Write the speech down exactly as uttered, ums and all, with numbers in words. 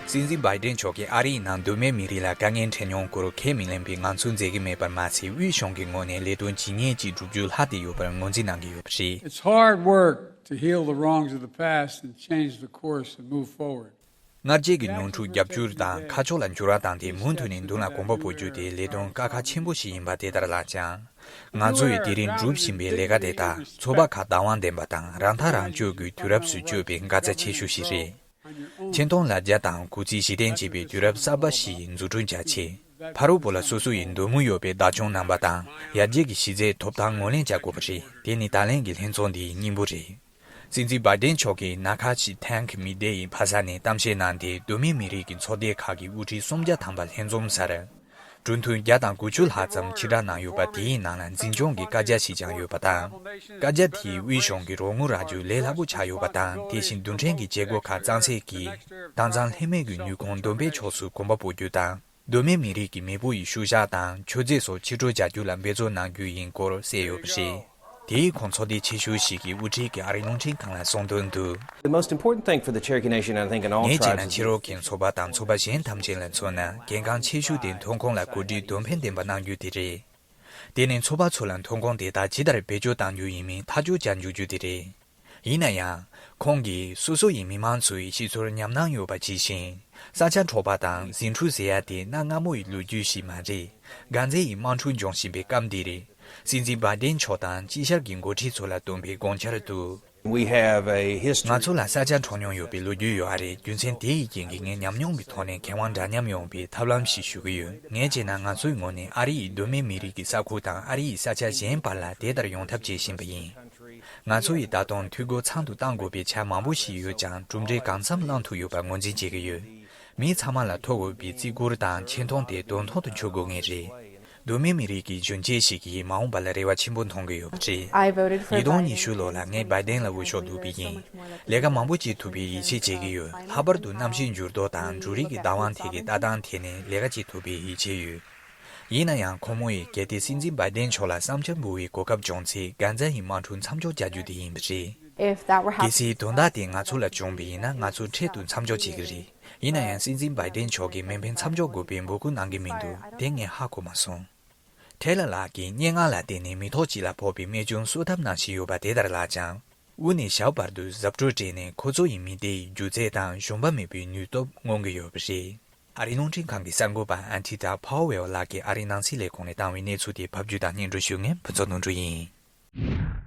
སྲིད་འཛིན་བྷའི་ཌེན་མཆོག་གིས་ཨ་རིའི་ནང་གདོད་མའི་མི་རིགས་ལ་དཀའ་ངལ་འཕྲད་མྱོང་སྐོར་ཁས་མི་ལེན་པའི་ངང་ཚུལ་མཛད་ཀྱི་མེད་པར་མ་ཟད། དབུས་གཞུང་གི་ངོས་ནས་ལས་དོན་ཇི་སྙེད་ཅིག་བསྒྲུབ་རྒྱུ་ལྷག་བསྡད་ཡོད་པར་ངོས་འཛིན་གནང་གི་ཡོད་པ་རེད། It's hard work to heal the wrongs of the past and change the course and move forward. སྔར་རྗེས་ཀྱི་མྱོང་འཁྲུག་རྒྱབ་སྐྱུར་དང་ཁ་ཕྱོགས་ལ་འགྱུར་བ་བཏང་སྟེ་མུ་མཐུད་ནས་མདུན་ལ་གོམ་པ་སྤོ་རྒྱུ་དེ་ལས་དོན་དཀའ་ཁག་ཆེན་པོ་ཞིག་ཡིན་པ་དེ་ལྟར་ལགས་ཀྱང་། ང་ཚོ་ཡིས་དེ་རིང་སྒྲུབ་བཞིན་པའི་ལས་ཀ་དེ་དག་ཚོགས་པ་ཁག་བདག་དབང་ལྡན་པ་དང་རང་ཐག་རང་གཅོད་ཀྱི་དུས་རབས་སུ་བསྐྱོད་པའི་འགག་རྩ་ཆེ་ཤོས་ཤིག་རེད། ཆེ་མཐོང་ལ་རྒྱ་དང་གུས་བརྩི་གཞི་རྟེན་བྱེད་པའི་དུས་རབས་གསར་པ་ཞིག་འཛུགས་སྐྲུན་བྱ་ཆེད། ཕ་རོལ་པོ་ལ་སོ་སོ་ཡི་འདོད་མོས་ཡོད་པའི་བདག་སྐྱོང་རྣམ་པ་དང་ཡར་རྒྱས་ཀྱི་གཞི་རྩའི་ཐོབ་ཐང་ངོས་ལེན་བྱ་དགོས་པ་རེད། དེ་ནི་ད་ལན་གྱི་ལྷན་ཚོགས་འདིའི་སྙིང་པོ་རེད། སྲིད་འཛིན་བྷའི་ཌེན་མཆོག་གིས་ན་ཁ་ཆི་ཐེང་མི་ཌེ་ཡི་ཕ་ས་ནས་གཏམ་བཤད་གནང་སྟེ། གདོད་མའི་མི་རིགས་ཀྱི་ཚོགས་སྡེ་ཁག་གི་དབུ་ཁྲིད་སུམ་བརྒྱ་ཐམ་པ་ལྷན་འཛོམས་སར། གྲོས་མཐུན་བརྒྱ་དང་དགུ་བཅུ་ལྷག་ཙམ་ཕྱིར་བསྒྲགས་གནང་ཡོད་པ། དེའི་ནང་ལ་འཛིན་སྐྱོང་གི་བཀའ་རྒྱ་ཞིག་ཀྱང་ཡོད་པ་དང་། བཀའ་རྒྱ་དེས་དབུས་གཞུང་གི་རོགས་དངུལ་རག་རྒྱུ་ལས་སླ་པོ་ཆགས་ཡོད་པ་དང་། དེ་བཞིན་རྡུལ་ཕྲན་གྱི་བྱེད་སྒོ་ཁག་གཙང་སེལ་གྱིས། དྭངས་གཙང་ལྷད་མེད་ཀྱི་ནུས་ཁུངས་འདོན་སྤེལ་ཕྱོགས་སུ་གོམ་པ་སྤོ་རྒྱུ་དང་། གདོད་མའི་མི་རིགས་ཀྱི་མེས་པོ་ཡི་ཤུལ་བཞག་དང་མཆོད་རྫས་སོགས་ཕྱིར་སྤྲོད་བྱ་རྒྱུ་ལ་འབད་བརྩོན་གནང་རྒྱུ་ཡིན་སྐོར་གསལ་ཡོད་པ་རེད། དེའི་ཁོངས་ཚོགས་སྡེ་ཆེ་ཤོས་ཤིག་གི་དབུ་ཁྲིད་ཀྱིས་ཨ་རིའི་རླུང་འཕྲིན་ཁང་ལ་གསུངས་དོན་དུ། The most important thing for the Cherokee Nation, I think, in all ངས་བྱས་ན་tribes is ཕྱི་རོལ་གྱི་ཚོགས་པ་དང་ཚོགས་པ་གཞན་ཐམས་ཅད་ལ་མཚོན་ན་གལ་འགངས་ཆེ་ཤོས་དེ་ཐོན་ཁུངས་ལ་གོ་སྒྲིག་དོན་ཕན་ལྡན་པ་གནང་རྒྱུ་དེ་རེད། དེ་ནི་ཚོགས་པ་ཚོ་ལ་ཐོན་ཁུངས་དེ་དག་ཇི་ལྟར་བེད་སྤྱོད་གཏང་རྒྱུ་ཡིན་མིན་ཐག་གཅོད་བྱ་འཇུག་རྒྱུ་དེ་རེད། ཡིན་ན་ཡང་། ཁོང་གིས་སོ་སོ་ཡི་མི་མང་ཚོ་ཡི་སྤྱི་ཚོར་ཉམས་སྣང་ཡོད་པ་ཇི་བཞིན། ས་ཆ་འཕྲོག་པ་དང་ཟིང་འཁྲུག་ཟེར་ཡ་དེ་གནའ་སྔ་མོ་ཡི་ལོ་རྒྱུས་ཤིག་མ་རེད། དཀར་མཛེས་ཡི་དམག་འཁྲུག་འབྱུང་བཞིན་པའི་སྐབས་འདིར། སྲིད་འཛིན་བྷའི་ཌེན་མཆོག་དང་དཀྱིལ་ཤར་གྱི་འགོ་ཁྲིད་ཚོ་ལ་བཏོན་པའི་དགོངས་འཆར་དུ། We have a history. ང་ཚོ་ལ་ས་ཆ་འཕྲོག་མྱོང་ཡོད་པའི་ལོ་རྒྱུས་ཡོད་ཨ་རེད། རྒྱུ་མཚན་དེ་ཡི་རྐྱེན་གྱིས་ངས་ཉམས་མྱོང་གི་ཐོག་ནས་མཁས་དབང་འདྲ་མཉམ་ཡོང་བའི་ཐབས་ལམ་ཞིག་ཞུ་གི་ཡོད། ངས་བྱས་ན་ང་ཚོའི་ངོས་ནས་ཨ་རི་ཡི་གདོད་མའི་མི་རིགས་ཀྱི་ས་ཁུལ་དང་ཨ་རི་ཡི་ས་ཆ་གཞན་བར་ལ་དེ་ལྟར་ཡོང་ཐབས་བྱེད་བཞིན་པ་ཡིན། ང་ཚོ་ཡིས་ད་དུང་འཐུས་སྒོ་ཚང་དུ་གཏང་དགོས་པའི་ཆ་མང་པོ་ཞིག་ཡོད་ཀྱང་གྲུབ་འབྲས་གང་འཚམ་བླང་ཐུབ་ཡོད་པར་ངོས་འཛིན་བྱེད་ཀྱི་ཡོད། མི་ཚང་མ་ལ་ཐོབ་འོས་པའི་བརྩི་བཀུར་དང་ཆེ་མཐོང་དེ་དོན་ཐོག་ཏུ་འཁྱོལ་དགོས་ངེས་རེད། གདོད་མའི་མི་རིགས་ཀྱི་གཞོན་སྐྱེས་ཤིག་གིས་མ་འོངས་པ་ལ་རེ་བ་ཆེན་པོ་མཐོང་གི་ཡོད་པ་རེད། I voted for ཉིས་སྟོང་ཉི་ཤུ་ལོ་ལ་ངས་བྷའི་ཌེན་ལ་འོས་ཤོག་བླུགས་པ་ཡིན། ལས་ཀ་མང་པོ་བྱེད་ཐུབ་པའི་ཡིད་ཆེས་བྱེད་ཀྱི་ཡོད། ལྷག་པར་དུ་གནམ་གཤིས་འགྱུར་ལྡོག་དང་འབྲུ་རིགས་ཀྱི་བདག་དབང་ཐད་ཀྱི་ལྟ་སྟངས་ཐད་ནས་ལས་ཀ་བྱེད་ཐུབ་པའི་ཡིད་ཆེས་ཡོད། ཡིན་ན་ཡང་ཁོ་མོ་ཡིས་གལ་ཏེ་སྲིད་འཛིན་བྷའི་ཌེན་མཆོག་ལ་བསམ་འཆར་འབུལ་བའི་གོ་སྐབས་བྱུང་ཚེ་གྷ་ཛ་ཡི་དམག་འཁྲུག་མཚམས་འཇོག་བྱ་རྒྱུ་དེ་ཡིན་པ་རེད། If that were གལ་happening སྲིད་དོན་དག་དེ་ང་ཚོ་ལ་བྱུང་བ་ཡིན་ན་ང་ཚོ་འཕྲལ་དུ་མཚམས་འཇོག་བྱེད་ཀྱི་རེད། ཡིན་ན་ཡང་སྲིད་འཛིན་བྷའི་ཌེན་མཆོག་གིས་མེ་འཕེན་མཚམས་འཇོག་དགོས་པའི་འབོད་སྐུལ་གནང་གི་མི་འདུག་དེ་ངས་ཧ་གོ་མ་སོང་། ཁྲེ་ལ་ལགས་ཀྱིས་སྙན་ངག་ལ་བརྟེན་ནས་མི་ཐོག་གཅིག་ལ་ཕོག་པའི་རྨས་སྐྱོན་གསོ་ཐབས་གནང་བཞིན་ཡོད་པ་དེ་ལྟར་ལགས་ཀྱང་། དབུ་ནས་ཞབས་བར་དུ་གཟབ་སྤྲོས་སྤྲས་ནས་ཁོ་ཚོ་ཡི་མི་སྡེ་ཡི་སྒྱུ་རྩལ་དང་ཞུམ་པ་མེད་པའི་ནུས་སྟོབས་མངོན་གྱི་ཡོད་པ་རེད། ཨ་རིའི་རླུང་འཕྲིན་ཁང་གི་གསར་འགོད་པ་ཨན་ཐི་ཏྲ་ཕའོ་ཝེལ་ལགས་ཀྱིས་ཨ་རིའི་ནང་སྲིད་ལས་ཁུངས་ནས་བཏང་བའི་གནས་ཚུལ་དེ་ཕབ་སྒྱུར་དང་སྙན་སྒྲོན་ཞུ་མཁན་ཕུན་ཚོགས་ནོར་འཁྲུལ་ཡིན།